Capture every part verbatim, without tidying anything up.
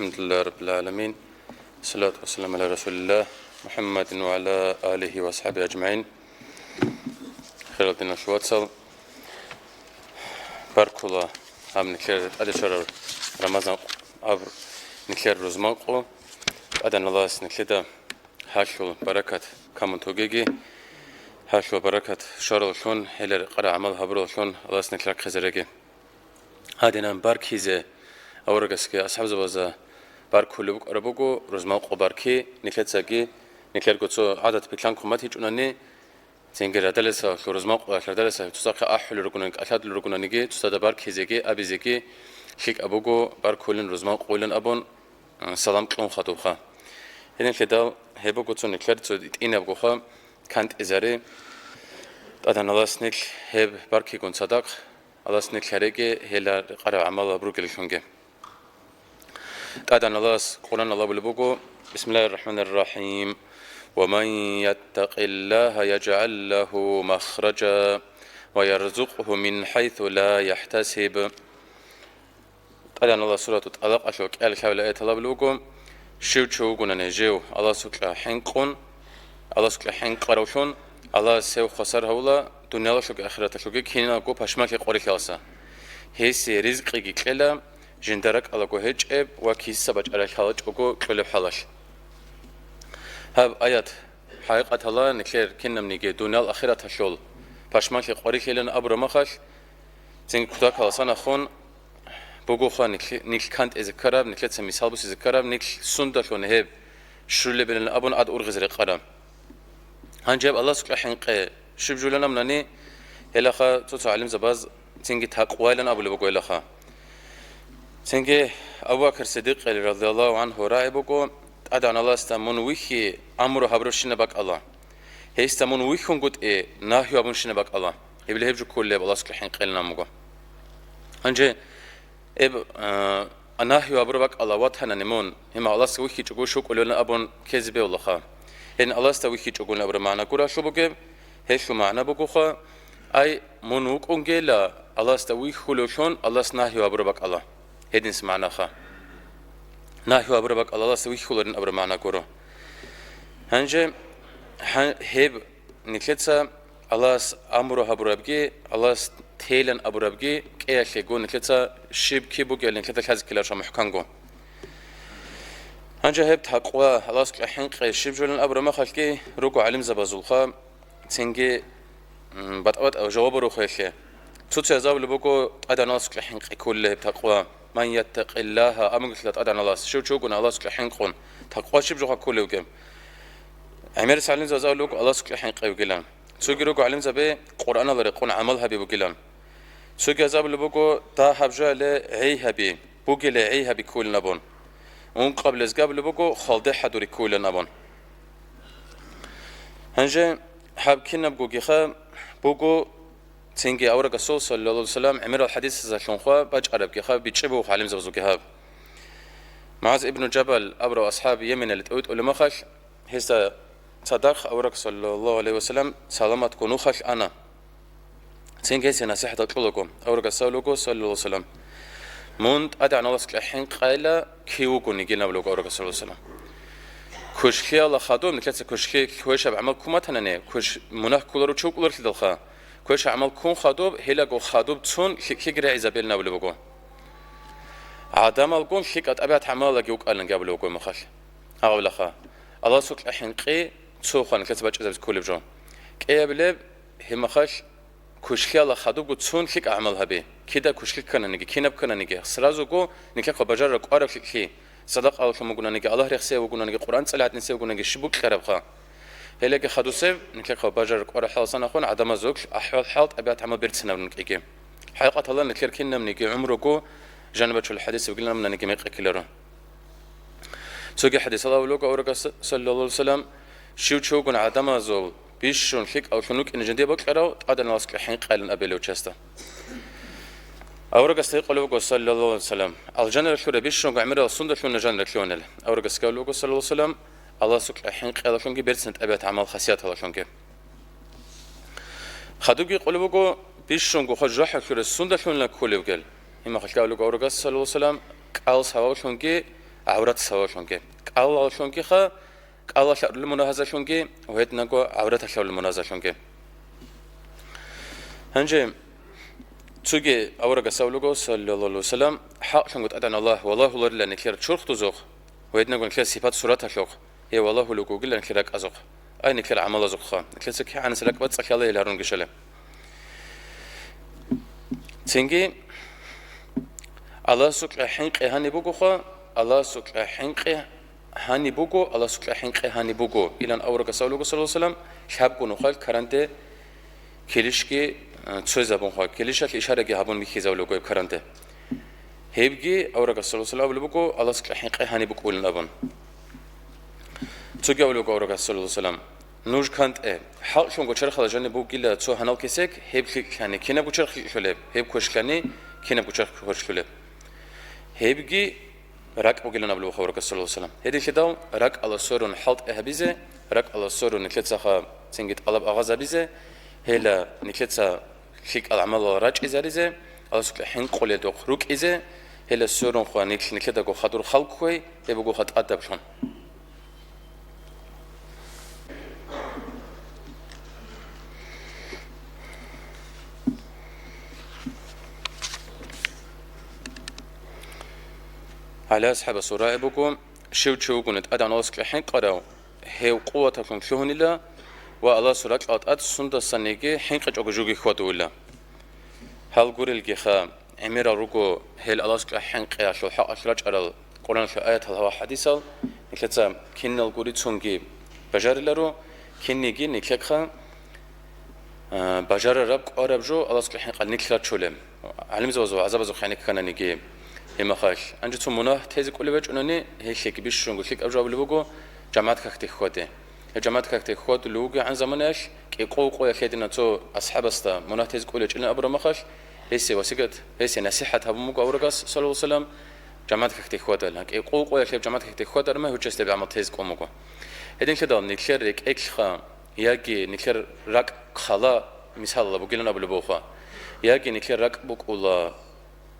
الحمد لله رب العالمين. الصلاة والسلام على رسول الله محمد وعلى آله وأصحابه أجمعين. Хирал диналъул вацал, баркула гьаб нилъер тӀаде щвараб Рамазан къу-, аб нилъер рузман къу. ТӀадегӀан Аллагьас нилъеда гьалъул баракат камун тогеги, гьалъул баракат щвараллъун, гьелда рекъараб гӀамал гьабураллъун Аллагьас нилъ рахъизареги. Гьадинан баркизе аварагасги асхӀабзабазда баркулеб букӀараб буго, рузман къу барки, нилъецаги, нилъерго цо гӀадат-пилъан хъумат гьечӀунани, цинги радалиса, рузман къу радалиса, цоцахъе ахӀулел ругони, кӀалъадулел ругониги, цоцазда баркизеги, абизеги лъикӀаб буго, баркулин, рузман къуйилан абун, салам кьун хадубха. Гьединлъидал гьеб буго цо нилъер цо тӀинабгоха кантӀизари. ТӀадегӀан Аллагьас нилъ гьеб баркигун цадахъ, Аллагьас нилъ гьареги гьелда рекъараб гӀамал гьабургеллъунги. ТӀадегӀан Аллагьас Къуръаналда абулеб буго: بسم الله الرحمن الرحيم. ومن يتق الله يجعل له مخرجا ويرزقه من حيث لا يحتسب. ТӀадегӀан Аллагьас сурату ТӀалакъалъул кӀиабилеб аяталда абулеб буго: щив чи вугони жив Аллагьасукьа хӀинкъун, Аллагьасукьа хӀинкъаравлъун, Аллагьас гьев хвасар гьавула дуниялалъулги ахираталъулги кинабго пашманлъи къварилъиялдаса. Гьесие ризкъиги кьела, жинда ракӀалаго гьечӀеб ва киса бачӀарал лъалачӀого кьолеб хӀалалъ. Гьаб аят хӀакъикъаталда нилъер кинабниги дуниял ахираталъул пашманлъи къварилъилан абураб мехалъ, цинги кутакалда санахъун бугоха нилъ-, нилъ кантӀизе ккараб, нилъеца мисал босизе ккараб, нилъ сундалъун гьеб щолебилан абун гӀад ургъизе рекъараб. Гьанже гьаб Аллагьасукьа хӀинкъи щиб жолан абунани, гьелаха цо-цо гӀалимзабаз цинги такъвайилан абулеб буго гьелаха. Цинги Абу Бакр Сиддикъил радияллагьу гӀангьу рагӀи буго: ТӀадегӀан Аллагьасда мун вихьи амру гьабурабщинаб бакӀалда, гьесда мун вихьунгутӀи нагью гьабунщинаб бакӀалда. Гьеб гьеб жо кколеб Аллагьасукьа хӀинкъилан абун буго. Гьанже гьеб, а, нагью гьабураб бакӀалда ватанани мун, гьеб Аллагьасда вихьичӀого щукӀулевлъун абун ккезе бегьулаха. Гьеб Аллагьасда вихьичӀогун абураб магӀна гуралъул бугеб, гьелъул магӀна бугоха, ай, мун вукӀунгейила Аллагьасда вихьулевлъун Аллагьас нагью гьабураб бакӀалда. Гьединс магӀнаха. Нагью гьабураб бакӀалда Аллагьасда вихьуларин абураб магӀна гуро. Гьанже гьа-, гьеб нилъеца Аллагьас амру гьабурабги, Аллагьас тейилан абурабги кӀиялъего нилъеца щиб киб бугебали нилъеда лъазе ккеларищ мухӀканго. Гьанже гьеб такъва, Аллагьасукьа хӀинкъи щиб жолан абураб мехалъги руго гӀалимзабазулха, цинги, м, батӀа-батӀа жаваб рухелъе. Цо-цояз абулеб буго, ТӀадегӀан Аллагьасукьа хӀинкъи кколила гьеб такъва. Ман яттакъиллагьа, амрулъа ТӀадегӀан Аллагьас, щив чи вугони Аллагьасукьа хӀинкъун, такъва щиб жоха кколеб бугеб? ГӀемерисел гӀалимзабаз абулеб буго, Аллагьасукьа хӀинкъи бугилан. Цоги руго гӀалимзаби Къуръаналда рекъон гӀамал гьаби бугилан. Цоги азабулеб буго, дагьаб жоялде гӀей гьаби, бугелде гӀей гьаби кколин абун. Ункъабилезги абулеб буго, хвалде хӀадури кколин абун. Гьанже гьаб кинабгогиха буго, цинги аварагасул, саллаллагьу гӀалайгьи ва саллам, гӀемерал хӀадисазалъунха бачӀарабгиха, бичӀчӀи буго гӀалимзабазулги гьаб. МугӀаз ибну Жабал абурав асхӀаб Йеменалде тӀовитӀулеб мехалъ, гьесда цадахъ авараг, саллаллагьу гӀалайгьи ва саллам, саламатго нухалъ ана. Цинги гьесие насихӀат кьолаго, аварагас абулеб буго, саллаллагьу гӀалайгьи ва саллам: «Мун ТӀадегӀан Аллагьасукьа хӀинкъайила кив вугониги», абулеб буго аварагас, саллаллагьу гӀалайгьи ва саллам. Квешлъиялда хадуб, нилъеца квешлъи квешаб гӀамал ккун батанани, квеш мунагь кколарев чи вукӀулареблъидалха, квешаб гӀамал ккун хадуб, гьелаго хадуб цун лъикӀлъиги рагӀизабейилан абулеб буго. ГӀадамалгун лъикӀаб тӀабигӀат-гӀамалаги вукӀаниги абулеб буго гьеб мехалъ. Гьавилаха, Аллагьасукьа хӀинкъи цо хван нилъеца бачӀизабизе кколеб жо. КӀиабилеб, гьеб мехалъ квешлъиялда хадубго цун лъикӀаб гӀамал гьабе. Кида квешлъи ккананиги, кинаб ккананиги, сразуго нилъехъа бажарараб кӀвараб лъикӀлъи, садакъа гьабулев вугонаниги, Аллагь рехсей вугонаниги, Къуръан цӀализе гӀадинсей вугонаниги, щиб букӀарабха. Гьелеги хадусеб, нилъехъа бажарараб кӀвараб хӀалалъ нахъун гӀадамазул ахӀвал-хӀал, тӀабигӀат-гӀамал берцинабун кӀиги. ХӀакъикъаталда нилъер кинабниги гӀумруго жаниб бачулеб хӀадис бугилан абунаниги мекъи ккеларо. Цоги хӀадисалда абулеб буго аварагас, саллаллагьу гӀалайгьи ва саллам: «Щив чи вугони гӀадамазул бищун лъикӀавлъун вукӀине жиндие бокьарав, ТӀадегӀан Аллагьасукьа хӀинкъайилан абилев чиясда». Аварагасда гьикъулеб буго, саллаллагьу гӀалайгьи ва саллам: «Алжаналъуре бищунго гӀемерал сундалъун жанире лъугьунел?» Аварагасги абулеб буго, саллаллагьу гӀалайгьи ва саллам: «Аллагьасукьа хӀинкъиялдалъунги берцин тӀабигӀат-гӀамал хасияталдалъунги». Хадубги гьикъулеб буго, бищунго хвалде жужахӀалъуре сундалъунила кколеб бугел. Гьеб мехалъ абулеб буго аварагас, саллаллагьу гӀалайгьи ва саллам: «КӀал сабаблъунги гӀаврат савалъунги, кӀалалъунгиха, кӀалалъарулел мунагьазалъунги ва гьединго гӀавраталъарулел мунагьазалъунги. Гьанже цоги аварагас абулего, саллаллагьу гӀалайгьи ва саллам, хӀакълъунго ТӀадегӀан Аллагь валагьуларила нилъер чурхдузухъ ва гьединго нилъер сипат-сураталъухъ, гьев валагьулев вугилан нилъер ракӀазухъ, ай нилъер гӀамалазухъха, нилъеца кигӀанас ракӀбацӀцӀалъала гьел гьарунги щалеб. Цинги Аллагьасукьа хӀинкъи гьаниб бугоха, Аллагьасукьа хӀинкъи гьаниб буго, Аллагьасукьа хӀинкъи гьаниб буго, илан аварагас абулего, саллаллагьу гӀалайгьи ва саллам, лъабго нухалъ каранде килищги, а, цойзабунха, килищалъ ишараги гьабун бихьизабулеб гьеб каранде. Гьебги аварагас, саллаллагьу гӀалайгьи ва саллам, абулеб буго, Аллагьасукьа хӀинкъи гьаниб букӀулин абун. Цоги абулеб буго аварагас, саллаллагьу гӀалайгьи ва саллам, нуж кантӀе, хӀакълъунго черхалда жаниб бугила цо гьанал кесек, гьеб лъикӀлъани кинабго черх лъикӀлъулеб, гьеб квешлъани кинабго черх квешлъулеб. Гьебги ракӀ бугилан абулеб буго аварагас, саллаллагьу гӀалайгьи ва саллам. Гьединлъидал ракӀалда сверун хӀалтӀи гьабизе, ракӀалда сверун нилъецаха цинги тӀалаб агъаз гьабизе, гьела нилъеца лъикӀал гӀамалал рачӀизаризе, Аллагьасукьа хӀинкъуледухъ рукӀизе, гьела сверунха нилъ нилъедаго хадур хал кквей, гьеб бугоха тӀадаблъун. ГӀали асхӀабасул рагӀи буго, щив чи вугони ТӀадегӀан Аллагьасукьа хӀинкъарав, гьев къуваталъун лъугьунила ва Аллагьасул ракьалда тӀад сундасаниги хӀинкъичӀого жуги хьвадула. Гьал гурелгиха, гӀемерал руго гьел Аллагьасукьа хӀинкъиялъул хӀакъалъулъ рачӀарал Къуръаналъул аятал ва хӀадисал, нилъеца киналго рицунги бажариларо, кинниги нилъехъа, а, бажарараб кӀвараб жо Аллагьасукьа хӀинкъалъ нилъ рачулеб. ГӀалимзабазул гӀазабазухъ гӀенеккананиги гьеб мехалъ. Гьанже цо мунагь тезе кӀолеб гьечӀонани, гьелъеги бищунго лъикӀаб жо абулеб буго, жамагӀат какде хьваде. Гьеб жамагӀат какде хьвадулев вугегӀан заманаялъ, кӀикъоялъ гьедина цо асхӀабасда мунагь тезе кӀолей гьечӀилан абураб мехалъ, гьесие васигат, гьесие насихӀат гьабун буго аварагас, саллаллагьу гӀалайгьи ва саллам, жамагӀат какде хьвадалан. КӀикъоялъ гьеб жамагӀат какде хьвадарма гьучасде гӀамал тезе кӀун буго. Гьединлъидал нилъер рекӀелъха, яги нилъер ракӀ хъала, мисалалда бугилан абулеб бугоха, яги нилъер ракӀ букӀула,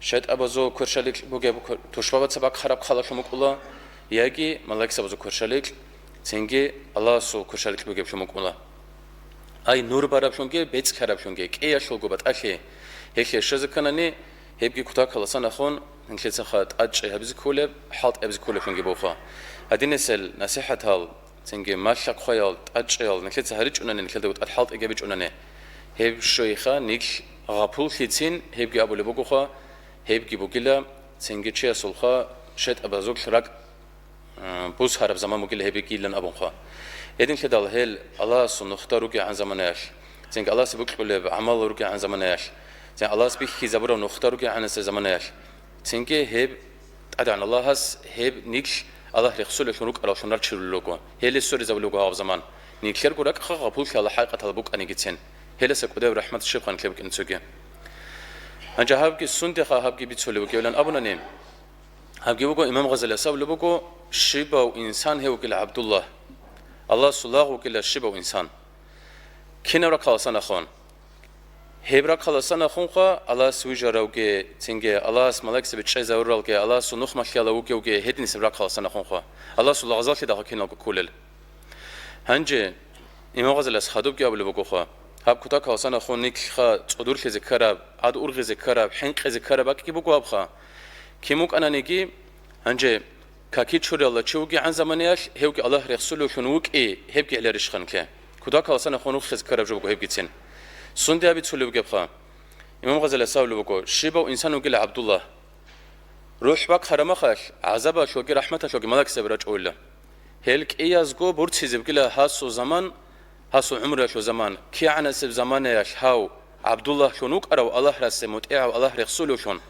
шайтӀабазул кверщаликь бугеб, тушбабаца бахъараб хъалалъун букӀула, яги малаикзабазул кверщаликь, цинги Аллагьасул кверщаликь бугеблъун букӀула. Ай, нур бараблъунги, бецӀлъараблъунги, кӀиялъулго батӀалъи, гьелъие щвезе кканани, гьебги кутакаласан ахун, нилъецаха тӀадчӀи гьабизе кколеб, хӀалтӀи гьабизе кколеблъунги бугоха. Гьадинисел насихӀатал, цинги малъа-хъваял, тӀадчӀиял нилъеца гьаричӀунани, нилъедаго тӀад хӀалтӀи гьабичӀунани, гьеб щойха нилъ гъапуллъицин, гьебги абулеб бугоха, гьебги бугила, цинги чиясулха шайтӀабазулъ ракӀ, а, бусараб заман бугила гьеб бугилан абунха. Гьединлъидал гьел Аллагьасул нухда ругегӀан заманаялъ, цинги Аллагьасе бокьулеб гӀамал ругегӀан заманаялъ, цин Аллагьас бихьизабураб нухда ругегӀанасеб заманаялъ, цинги гьеб ТӀадегӀан Аллагьас гьеб нилъ Аллагь рехсолеллъун рукӀараллъун рачулел руго, гьеле сверизабулеб буго гьаб заман. Нилъерго ракӀха гъапуллъи Аллагь хӀакъатал букӀанигицин, гьеласа кӀудияб рахӀмат щиб хъван кколеб букӀин цоги. Гьанже гьабги сундеха гьабги бицулеб бугебилан абунани, гьабги буго имам Гъазалияс абулеб буго, щибав инсан гьев вугила ГӀабдуллагь, Аллагьасул лагъ вугила щибав инсан. Кинаб рахъаласан ахун? Гьеб рахъаласан ахунха, Аллагьас вижаравги, цинги Аллагьас малаикзаби чӀезавуралги, Аллагьасул нух малъиялав вугевги, гьединисеб рахъаласан ахунха. Аллагьасул лагъзаллъидалха киналго кколел. Гьанже имам Гъазалияс хадубги абулеб бугоха, гьаб кутакаласан ахун нилъха цӀодорлъизе ккараб, гӀад ургъизе ккараб, хӀинкъизе ккараб бакӀги буго гьабха. Кин вукӀананиги, гьанже каки чуралда чи вугегӀан заманаялъ, гьевги Аллагь рехсулевлъун вукӀи, гьебги гӀеларищха нилъе? Кутакаласан ахун нухлъизе ккараб жо буго гьебгицин. Сунде абицулеб бугебха? Имам Гъазалияс абулеб буго, щибав инсан вугила ГӀабдуллагь. РухӀ бахъараб мехалъ, гӀазабалъулги рахӀматалъулги малаикзаби рачӀула. Гьел кӀиязго бурцизебгила гьасул заман, гьасул гӀумруялъул заман, кигӀанасеб заманаялъ гьав ГӀабдуллагьлъун вукӀарав, Аллагь расе мутӀигӀав, Аллагь рехсулевлъун,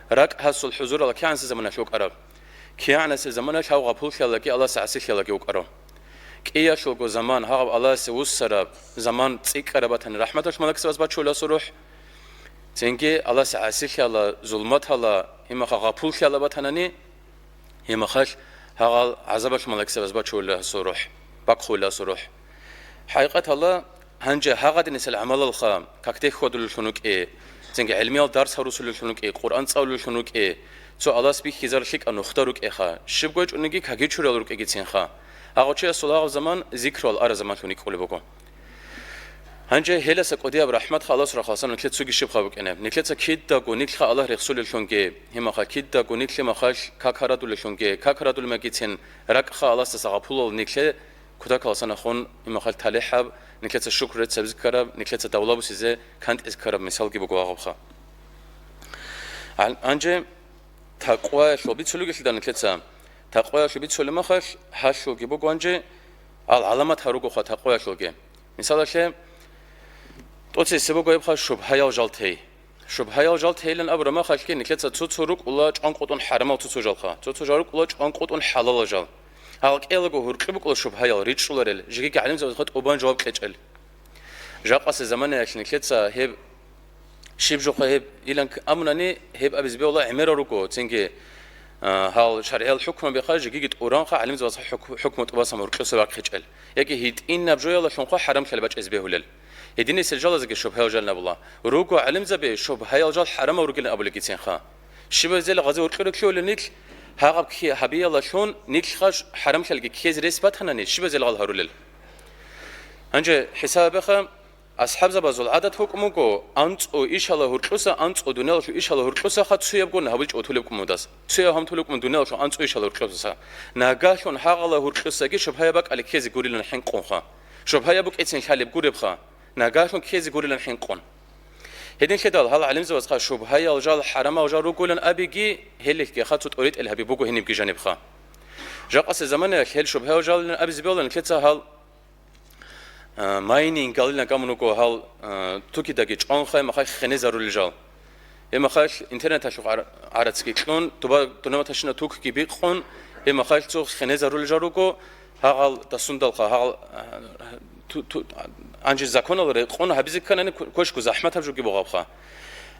ракӀ гьасул хӀузуралда кигӀанасеб заманаялъ вукӀарав, кигӀанасеб заманаялъ гьав гъапуллъиялдаги Аллагьасе гӀасилъиялдаги вукӀарав. КӀиялъулго заман, гьагъаб Аллагьасе вуссараб заман цӀикӀкӀараб батани, рахӀматалъ малаикзабаз бачула гьасул рухӀ, цинги Аллагьасе гӀасилъиялда, зулматалда, гьимаха гъапуллъиялда батанани, гьимахалъ гьагъал гӀазабалъ малаикзабаз бачула гьасул рухӀ, бахъула гьасул рухӀ. ХӀакъикъаталда, гьанже гьагъадинисел гӀамалалха, какде хьвадулеллъун вукӀи, цинги гӀилмиял дарс гьарусулеллъун вукӀи, Къуръан цӀалулеллъун вукӀи, Цо Аллагьас бихьизар лъикӀаб нухда рукӀеха, щибго гьечӀониги кагичурал рукӀегицинха. Гьагъав чиясул гьагъаб заман зикруал араб заманлъун рикӀкӀулеб буго. Гьанже гьеласа кӀудияб рахӀматха Аллагьас рахъаласан нилъе цоги щибха букӀине. Нилъеца кидаго нилъха Аллагь рехсулеллъунги, гьимаха кидаго нилъе махалъ как гьарадулелъунги, как гьарадулеб магицин, ракӀха Аллагьасдаса гъапулал нилъе кутакаласан ахун, гьимахалъ талихӀаб, нилъеца шукру рецц гьабизе ккараб, нилъеца давла бусизе кантӀизе ккараб мисалги буго гьагъабха. Гьан-, гьанже такъваялъул бицулеб бугелъидал нилъеца, такъваялъул бицулеб махалъ, гьалъулги буго гьанже, ал гӀаламат гьаругоха такъваялъулги. Мисалалъе, тӀоцесеб буго гьебха шубгьаял жал тей. Шубгьаял жал тейилан абураб махалъги нилъеца цо-цо рукӀула чӀванкъотӀун хӀарамал цо-цо жалха, цо-цо жал рукӀула чӀванкъотӀун хӀалалал жал. Гьал кӀиялго гьуркьи букӀула шубгьаял ричӀчӀуларел, жеги гӀалимзабазда тӀубан жаваб кьечӀел. Жакъасеб заманаялъ нилъеца гьеб щиб жоха гьеб илан к-, амунани, гьеб абизе бегьула гӀемерал руго, цинги, а, гьал шаргӀиял хӀукмабиха жегиги тӀуранха гӀалимзабазха хӀук-, хӀукму тӀубасан гьуркьуса вахъичӀел, яги гьитӀинаб жоялалъунха хӀарамлъали бачӀизе бегьулел. Гьединесел жалазеги шубгьаял жал набула. Руго гӀалимзаби шубгьаял жал хӀарамал ругилан абулегицинха. Щибазел гъазе гьуркьуре ккеулел нилъ, гьагъаб кки-, гьабиялалъун нилъха ш-, хӀарамлъалги ккезе рес батанани, щибазел гъал гьарулел. Гьанже хӀисаб гьабеха, асхӀабзабазул гӀадат букӀун буго, анцӀу ишала гьуркьуса, анцӀу дуниялалъул ишала гьуркьусаха цуябгун гьабулчӀ утулеб букӀун будас. Цуяб гьамтулеб букӀун дуниялалъул анцӀу ишала гьуркьусаса. Нагагьлъун гьагъала гьуркьусаги шубгьаяб бакӀалде ккезе гурилан хӀинкъунха. Шубгьаяб букӀецин лъалеб гуребха. Нагагьлъун ккезе гурилан хӀинкъун. Гьединлъидал гьал гӀалимзабазха шубгьаял жал хӀарамал жал ругулан абиги, гьелихьгиха цо тӀоритӀел гьаби буго гьенибги жанибха. Жакъасеб заманаялъ гьел шубгьаял жалилан абизе бегьулан нилъеца гьал, а, майнинг гьалилан гьамун руго гьал, а, тукидаги чӀванха, гьеб махалъ хенезарулел жал. Гьеб махалъ интернеталъухъ гӀар-, гӀарацги кьун, туба-, тунава ташина тукги бикъун, гьеб махалъ цо хенезарулел жал руго, гьагъал дасундалха, гьагъал, а, ту-, ту-, гьанже законал рекъон гьабизе кканани ку-, квешго захӀматаб жоги бугабха.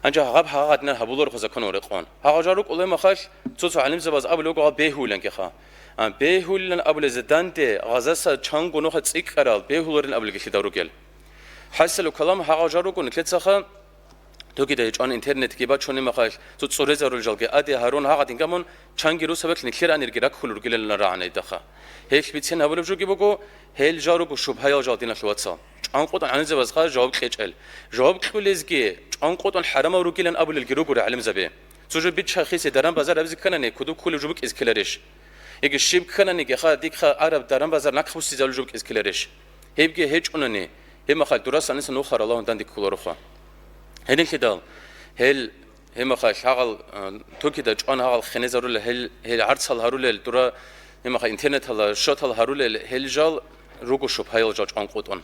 Гьанже гьаб гьагъадинан гьабуларха законал рекъон. Гьагъал жал рукӀулеб махалъ цо-цо гӀалимзабаз абулеб буго гьаб бегьулилан кеха. А, бегьулилан абулезе данде гъазаса чанго нуха цӀикӀкӀарал бегьуларин абулеги лъидал ругел. ХӀасилу калам гьагъал жал руго нилъецаха Тукида гьечӀван интернетги бачунеб махалъ, цо цӀурезарулел жалги аде гьарун гьагъадин гьамун, чанги русабилъ нилъер анирги раккулел ругилан рагӀана гьедахъа. Гьелъ бицен гьабулеб жоги буго, гьел жал руго шубгьаял жал, диналъул вацал. ЧӀванкъотӀун гӀалимзабазха жаваб кьечӀел. Жаваб кьулезги чӀванкъотӀун хӀарамал ругилан абулелги руго гӀалимзаби. Цо жо биччахъисе даран-базар абизе кканани, кодоб кколеб жо букӀизе ккеларищ? Яги щиб ккананиги, ха, дихъа араб даран-базар нахъ буссизабулеб жо букӀизе ккеларищ? Гьебги гьечӀунани, гьеб махалъ дурас аниса нухар Аллагьун данде кколароха. Гьединлъидал, гьел, гьеб махалъ гьагъал, а, тукида чӀван гьагъал хенезарулел, гьел, гьел гӀарцал гьарулел, дура, гьеб махалъ интернетала шотал гьарулел, гьел жал руго шубгьаял жал чӀванкъотӀун.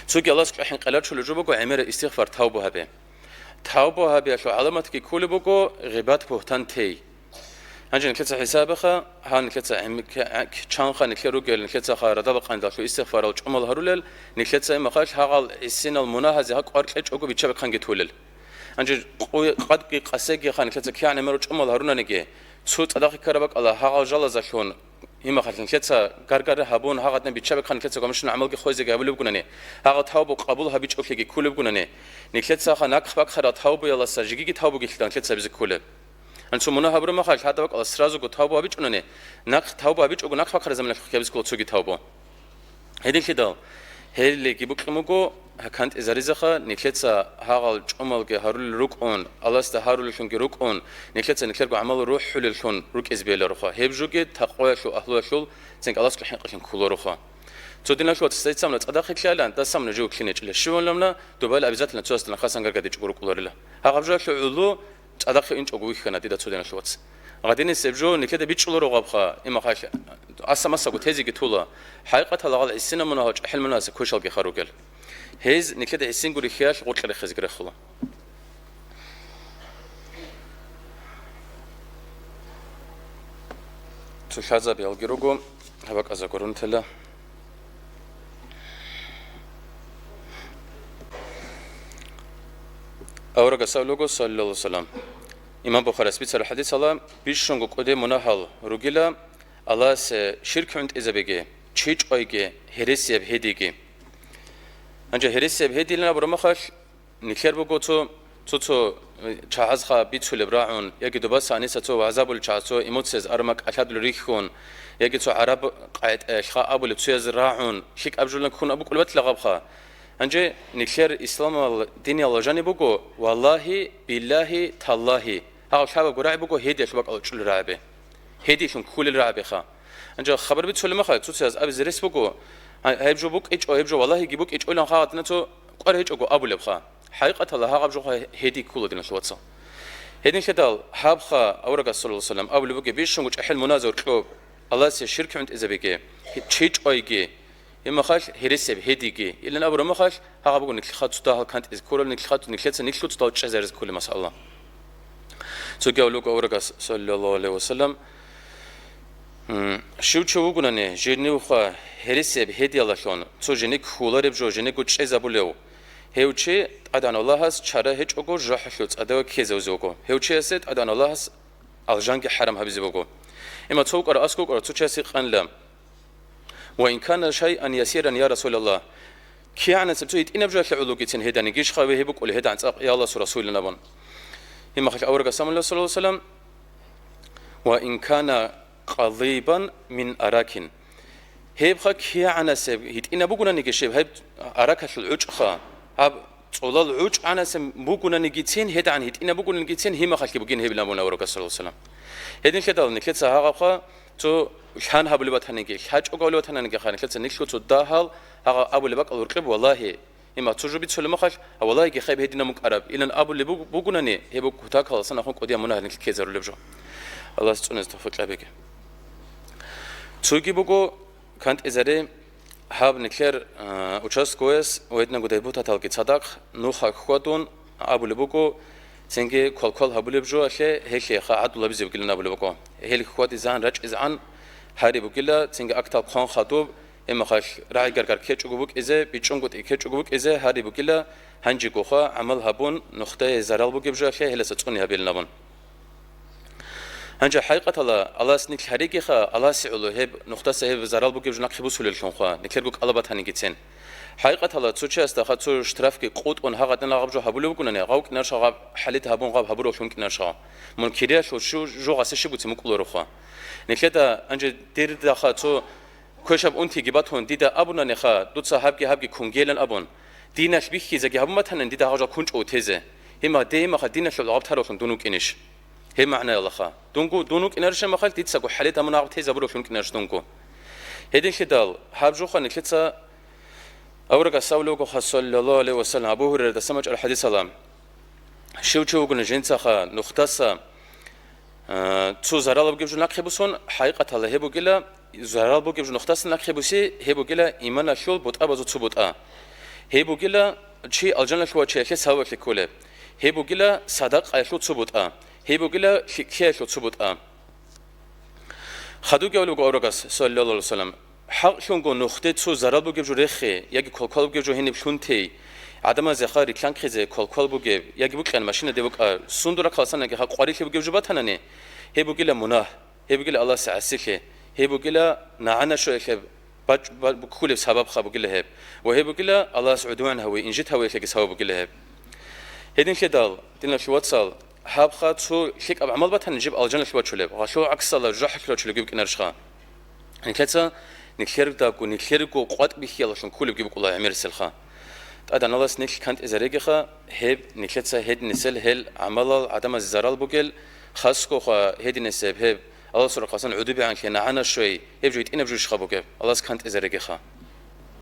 Цоги Аллагьас кьахӀин къеларчулеб жо буго гӀемераб истигъфар, тавба гьабе. Тавба гьабиялъул гӀаламатги кколеб буго гъибат-бугьтан тей. Гьанже нилъеца хӀисабиха, гьан нилъеца гӀем-, к-, к-, чанха нилъер ругел, нилъецаха радал-къандалъул истигъфарал чӀумал гьарулел, нилъеца гьеб махалъ гьагъал гӀисинал мунагьазе гьакъвар кьечӀого бичча-бихъанги тулел. Гьанже къу-, къадги къасегиха нилъеца кигӀан гӀемерал чӀумал гьарунаниги, цо цадахъ ккараб бакӀала гьагъал жалазалъун, гьеб махалъ нилъеца гаргара гьабун, гьагъадин бичча-бихъан нилъеца гомишин гӀамалги хвезеги гьабулеб бугунани, гьагъал тавбу къабул гьабичӀоблъиги кколеб бугунани, нилъецаха нахъ бахъарал тавбуяласа жигиги тавбуги лъида нилъеца гьабизе кколеб. Гьанцо мунагь гьабураб махалъ гьадаб бакӀалас сразуго тавбу гьабичӀунани, нахъ тавбу гьабичӀого нахъ бахъараб заманалъухъ гьабизе ккола цоги тавбу. Гьединлъидал, гьеллиги букӀин буго, гьа, кантӀизаризеха, нилъеца гьагъал чӀумалги гьарулел рукӀун, Аллагьасда гьарулеллъунги рукӀун, нилъеца нилъерго гӀамал рухӀулеллъун рукӀизе бегьулароха. Гьеб жоги такъваялъул агьлуялъул цинги Аллагьасул хӀинкъиялъун кколароха. Цо диналъул вацас цамна цӀадахъе ккелалан, дасамна жив ккене чӀила. Щивалавна, дубайла обязательно цоясда нахъасан гаргадичӀого рукӀуларила. Гьагъаб жоялъул гӀоло цӀадахъе инчӀого вихьана дида цо диналъул вац. Гъадинисеб жо нилъеда бичӀчӀуларо гъабха, имахалъ, аса-масаго тезеги тула. ХӀакъикъаталда гьал гӀисинал мунагьал чӀахӀил мунагьасе квешалги харугел. Гьез нилъеда гӀисин гурихьиялъ гъоркье рехизе рехула. Цо лъазабиялги руго, гьаб бакӀазда гурун тела. Аварагас абулеб буго, саллаллагьу гӀалайгьи ва саллам, имам Бухарияс бицараб хӀадисалда, бищунго кӀудияб мунагьал ругила, Аллагьасе ширк гӀунтӀизабиги, чи чӀвайги, гьересияб гьедиги. Гьанже гьересияб гьедилан абураб махалъ, нилъер буго цо Цо-цо, э, чагӀазха бицулеб рагӀун, яги добаса гьаниса цо вагӀзабулев чагӀаз цо эмоцияз арма кӀалъадулел рихьун, яги цо гӀараб къагӀидаялъха абулеб цояз рагӀун, лъикӀаб жолан ккун абукӀулеб батила гъабха. Гьанже нилъер исламал диниял жаниб буго, валлагьи, биллагьи, таллагьи, гьагъаб лъабабго рагӀи буго гьедиялъул бакӀал чӀулел рагӀаби. Гьедиялъун ккулел рагӀабиха. Гьанже хабар бицулеб мехалъ, цо-цояз абизе рес буго, гьа-, гьеб жо букӀичӀо, гьеб жо валлагьиги букӀичӀо, илан хагъатӀина цо кӀвар гьечӀого абулебха. ХӀакъикъаталда гьагъаб жо гьедин ккула, диналъул вацал. Гьединлъидал гьабха аварагас, саллаллагьу гӀалайгьи ва саллам, абулеб бугеб: бищунго чӀахӀил муназа гьоркьоб Аллагьасе ширк гӀунтӀизабиги, чи чӀвайги, гьеб мехалъ гьересияб гьедиги, илан абураб мехалъ, гьагъаб буго нилъеца цо дагьал кантӀизе кколел, нилъеца, нилъеца нилъго цо дагьал чӀезаризе кколел масъала. Цоги авлуго аварагас, саллаллагьу гӀалайгьи ва саллам, м, щив чи вугунани, жинивха гьересияб гьедиялдалъун, цо жиник хьулареб жо жинего чӀезабулев, гьев чи ТӀадегӀан Аллагьас чара гьечӀого жахӀалъув цӀадаве ккезавизе вуго. Гьев чиясе ТӀадегӀан Аллагьас алжанги хӀарам гьабизе буго. Имма цо вукӀарав, аскӀов вукӀарав цо чиясе къанила: «Ва ин кана шайъан ясиран, я Расулаллагь». КигӀанасеб цо гьитӀинаб жоялъе гӀологицин гьеданигищха вегьи букӀулеб гьедагӀан цӀакъ, я Аллагьасул Расулилан абун. Гьеб мехалъ аварагас абуна, саллаллагьу гӀалайгьи ва саллам: «Ва ин кана къалибан мин аракин». Гьебха кигӀанасеб гьитӀинаб бугонаниги щиб, гьеб аракалъул гӀучӀха, гьаб цӀолал гӀучӀ гӀанасеб бугонанигицин, гьедагӀан гьитӀинаб бугонанигицин, гьеб мехалъги бугин гьебилан абуна аварагас, саллаллагьу гӀалайгьи ва саллам. Гьединлъидал нилъеца гьагъабха цо лъан гьабулеб батаниги, лъачӀого гьабулеб батаниги, нилъеца нилъго цо дагьал гьагъа абулеб бакӀал гьоркьоб, валлагьи, имма цо жо бицулеб мехалъ, а, валлагьиги, хаб гьединаб мун ккараб, илан абулеб буг-, бугунани, гьеб буго кутакалдасан ахун кӀудияб мунагь нилъ ккезарулеб жо. Аллагьас цӀунизе тавфикъ кьабеги. Цоги буго кантӀизари, гьаб нилъер, а, участковояс ва гьединго депутаталги цадахъ нуха хьвадун абулеб буго, цинги квалквал гьабулеб жоялъе гьелъие ха гӀадлу гьабизе бугилан абулеб буго. Гьел хьвадизегӀан рачӀизегӀан гьари бугила, цинги актал хъван хадуб, гьеб мехалъ рагӀи-гаргар ккечӀого букӀизе, бичӀчӀунго тӀи ккечӀого букӀизе гьари бугила, гьанжегоха гӀамал гьабун, нухдае зарал бугеб жоялъе гьелдаса цӀуни гьабилан абун. Гьанже хӀакъикъаталда Аллагьас нилъ гьаригиха, Аллагьасе гӀоло гьеб нухдаса гьеб зарал бугеб жо нахъе бусулеллъунха, нилъерго кӀалаб батанигицин. ХӀакъикъаталда цо чиясда ха цо штрафги къотӀун гьагъадин гьагъаб жо гьабулеб бугунани, гъав кӀинарша гъаб хӀалид гьабун гъаб гьабураллъун кӀинарша. Мун кириялъул щу-, жо гъасе щиб буцин мукӀулароха. Нилъеда гьанже дирдаха цо квешаб унтиги батун дида абунаниха, дуца гьабги-гьабги кунгеян абун, диналъ бихьизеги гьабун батанани, дида гьагъа жал кунчӀо утезе. Гьимаха, дей гьимаха диналъул гъаб таралъун дун вукӀинищ? Гьеб магӀнаялаха. Дунго, дун вукӀинарищ гьимахал, дицаго хӀалид гьабун гьаб тезабуралъун вукӀинарищ дунго? Гьединлъидал, гьаб жоха нилъеца аварагас абулеб бугоха, саллаллагьу гӀалайгьи ва саллам, Абу Гьурайрадасан бачӀараб хӀадисалда: щив чи вугони жинцаха нухдаса, а, цо зарал бугеб жо нахъе бусун, хӀакъикъаталда гьеб бугила, зарал бугеб жо нухдаса нахъе буси, гьеб бугила иманалъул бутӀабазул цо бутӀа. Гьеб бугила чи алжаналъув вачиялъе сабаблъи кколеб. Гьеб бугила садакъаялъул цо бутӀа. Гьеб бугила лъикӀлъиялъул цо бутӀа. Хадубги абулеб буго аварагас, саллаллагьу гӀалайгьи ва саллам, хӀакълъунго нухде цо зарал бугеб жо рехе, яги квалквал бугеб жо гьениб лъун тей, гӀадамазеха рилълъанхъизе квалквал бугеб, яги букӀана машинаде букӀа, сундура калсанаги ха къварилъи бугеб жо батанани, гьеб бугила мунагь, гьеб бугила Аллагьасе гӀасилъи, гьеб бугила нагӀана щоялъе бач-, ба-, кколеб сабабха бугила гьеб, ва гьеб бугила Аллагьас гӀудван гьаве, инжит гьавеялъеги сабаб бугила гьеб. Гьединлъидал, диналъул вацал, гьабха цо лъикӀаб гӀамал батани жиб алжаналъ бачулеб, гъалъул гӀаксалда жужахӀалъур бачулебги букӀинарищха? Нилъеца нилъердаго, нилъерго къватӀ бихьиялалъун кколебги букӀула гӀемериселха. ТӀадегӀан Аллагьас нилъ кантӀизарегиха, гьеб нилъеца гьединисел гьел гӀамалал гӀадамазе зарал бугел, хасго ха гьединисеб гьеб, Аллагьасул рахъалъан гӀодобегӀанлъи нагӀана щвей, гьеб жо гьитӀинаб жо ишха бугеб, Аллагьас кантӀизарегиха.